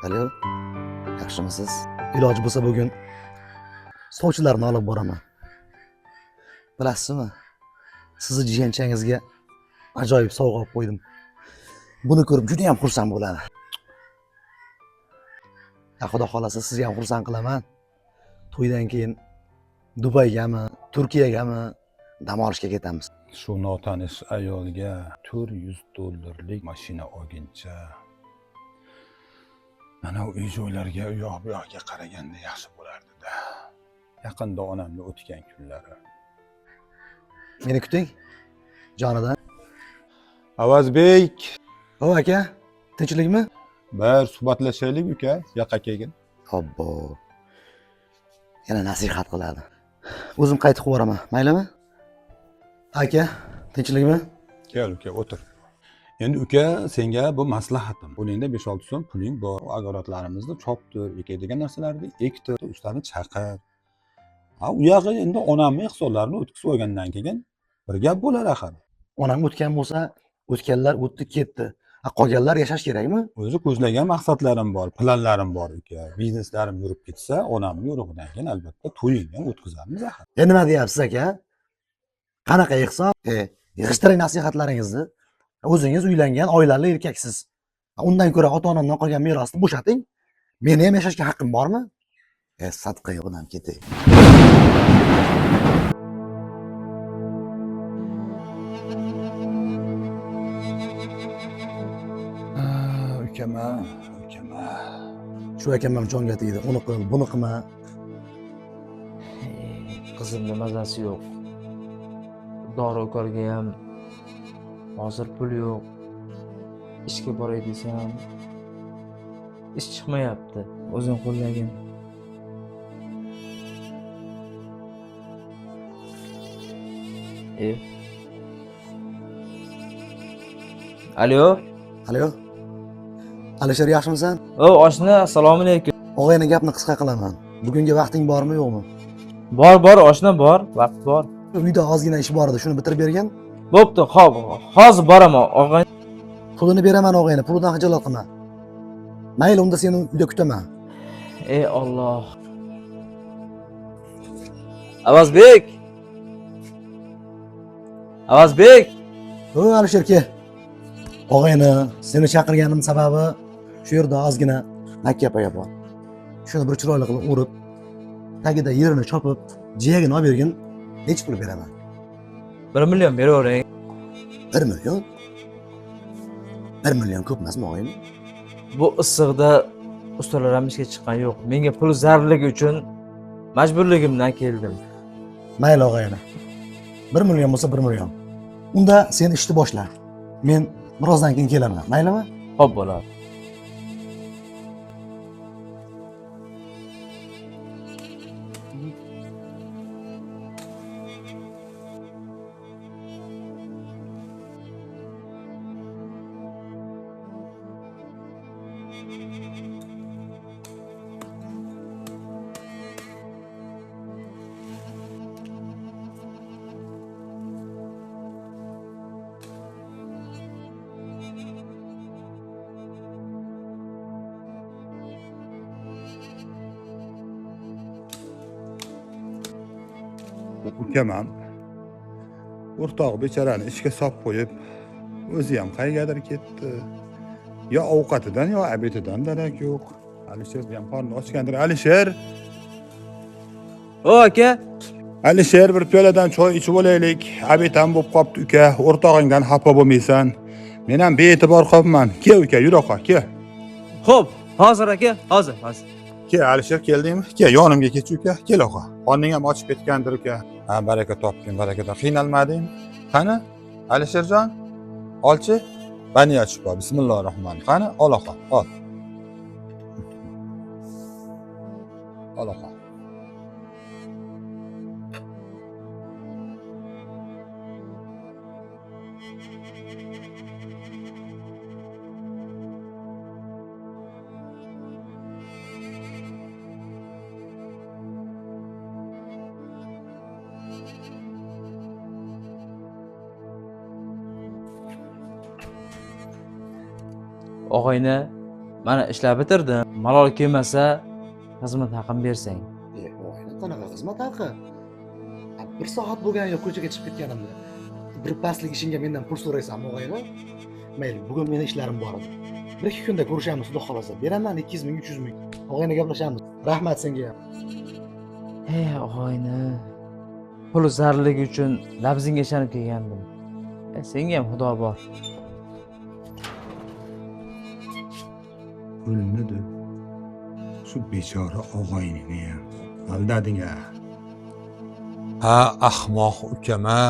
Alo, yaxshimisiz? Iloji bo'lsa bugun sovchilarni olib boraman. Bilasizmi? Sizni jiyanchangizga ajoyib sovg'a olib qo'ydim. Buni ko'rib juda ham xursand bo'ladi. Xudo xolasa sizni ham xursand qilaman. To'ydan keyin Dubaygami, Turkiyagami dam olishga ketamiz. Shu notanish ayolga $400 mashina olguncha mana uy joylarga u yoq bu yoqqa qaraganda yaxshi bo'lardi-da. Yaqinda onamni o'tgan kunlari. Meni kuting. Jonidan. Avazbek. O aka, tinchlikmi? Bir suhbatlashaylik uka, yoqqa kelgin. Obbo. Yana nasihat qiladi. O'zim qaytib boraman, maylimi? Aka, tinchlikmi? Kel uka, o'tir. Endi uka, senga bu maslahatim. Qo'lingda 5-6 so'm puling bor. Agoratlarimizni chopdir, ekadigan narsalarni ekdir, ustani chaqir. Ha, u yog'i endi onamning ehsonlarini o'tkazib olgandan keyin bir gap bo'lar axir. Onam o'tgan bo'lsa, o'tganlar o'tdi, ketdi. Ha, qolganlar yashash kerakmi? O'zi ko'zlagan maqsadlarim bor, planlarim bor uka. Bizneslarim yurib ketsa, onamning yo'rig'idan keyin albatta to'yingni ham o'tkazamiz axir. Nima deyapsiz aka? Qanaqa ehson? Yig'ishtiring nasihatlaringizni. O'zingiz uylangan oilali erkaksiz. Undan ko'ra ota-onamdan qolgan merosni bo'shating. Meni ham yashashga haqqim bormi? Sadqa yo'qdan ketay. Ukama, ukama. Shu akam ham jonga tegdi. Uni qil, buni qilma. Qizimning mazasi yo'q. Dori ukolga ham hozir pul yo'q. Ishga boray desam ish chiqmayapti. O'zing qo'llagin. Alo. Alo. Alisher, yaxshimisan? O, oshna, assalomu alaykum. Og'ayni, gapni qisqa qilaman. Bugungi vaqting bormi, yo'qmi? Bor, bor, oshna, bor, vaqt bor. Uyda ozgina ish bor edi, shuni bitirib bergin. Bo'pti, xo'p, hozir boraman, og'ayni. Pulini beraman og'ayni, pulidan xijolat qilma. Mayli, unda seni uyda kutaman. Ey Alloh. Avazbek. Avazbek. O, Alisher, kel. Og'ayni, seni chaqirganim sababi shu yerda ozgina makka bor. Shuni bir chiroyli qilib o'rib, tagida yerini chopib, jiyagini olib bergin, necha pul beraman? 1 million beravering. 1 million? 1 million ko'p emasmi og'ayni? Bu issiqda ustalar ham ishga chiqqan yo'q. Menga pul zarurligi uchun majburligimdan keldim. Mayli og'ayni. 1 million bo'lsa 1 million. Unda sen ishni boshla. Men birozdan keyin kelaman. Maylimi? Xo'p bo'ladi. Ukam ham o'rtoq bechorani ishga solib qo'yib, o'zi ham qayergadir ketdi. Yo ovqatidan, yo abetidan darak yo'q. Alisher ham qorni ochgandir. Alisher! O aka! Alisher, bir piyoladan choy ichib olaylik. Abet ham bo'lib qopti uka. O'rtog'ingdan xafa bo'lmaysan. Men ham bee'tibor qolibman. Kel uka, yura qol, kel. Xo'p, hozir aka, hozir, hozir. Kel Alisher, keldingmi? Kel, yonimga kech uka, kel oqa. Qorning ham ochib ketgandir uka. Ha, baraka topgin, baraka top. Qiynalmading? Qani? Alisherjon, olchi. Bani ochib bor. Bismillahirrohmanirrohim. Qani, ol oqa, ol. Ol oqa. Og'ayni, Mana ishlab bitirdim. Malol kelmasa xizmat haqim bersang. Og'ayni, qanaqa xizmat haqi? Bir soat bo'lgani yo'q ko'chaga chiqib ketganimda. Bir paslik ishingga mendan pul so'raysanmi, og'ayni? Mayli, bugun meni ishlarim bor edi. Bir ikki kunda ko'rishamiz, xudo xolasa. Beraman 200 ming, 300 ming. Og'ayni, gaplashamiz. Rahmat senga ham. Ey og'ayni, pul zarligi uchun labzingga ishonib kelgandim. Senga ham xudo bor. Pulni deb shu bechora og'aynini ham aldading a. Ha, ahmoq ukama,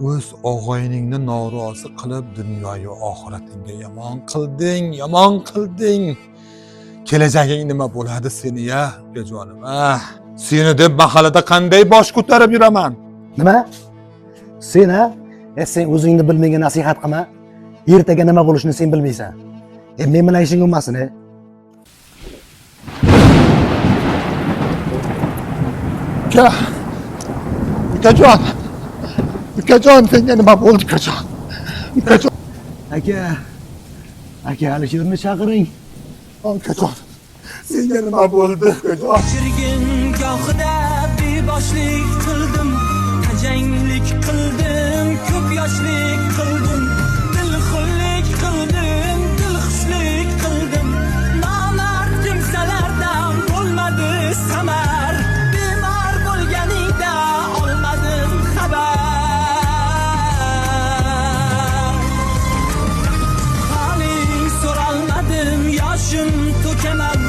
o'z og'ayningni norozi qilib dunyoyu oxiratingga yomon qilding, yomon qilding. Kelajaging nima bo'ladi seni ya, ukajonim? Ah, seni deb mahallada qanday bosh ko'tarib yuraman? Nima? Sen ha? Sen o'zingni bilmagan nasihat qilma. Ertaga nima bo'lishini sen bilmaysan. Men bilan ishing bo'lmasin, Uka, ukajon, ukajon, senga nima bo'ldi, ukajon? Ukajon, Aka, aka, Alisherni chaqiring. Ukajon, senga nima bo'ldi, ukajon? Chirgin gohida beboshlik qildim, tajanglik qildim, ko'p yoshlik qildim, dilxunlik qildim, dilxushlik qildim. Nomard kimsalardan bo'lmadi samar, bemor bo'lganingda olmadim xabar. Haling so'ralmadim, yoshim to'kaman.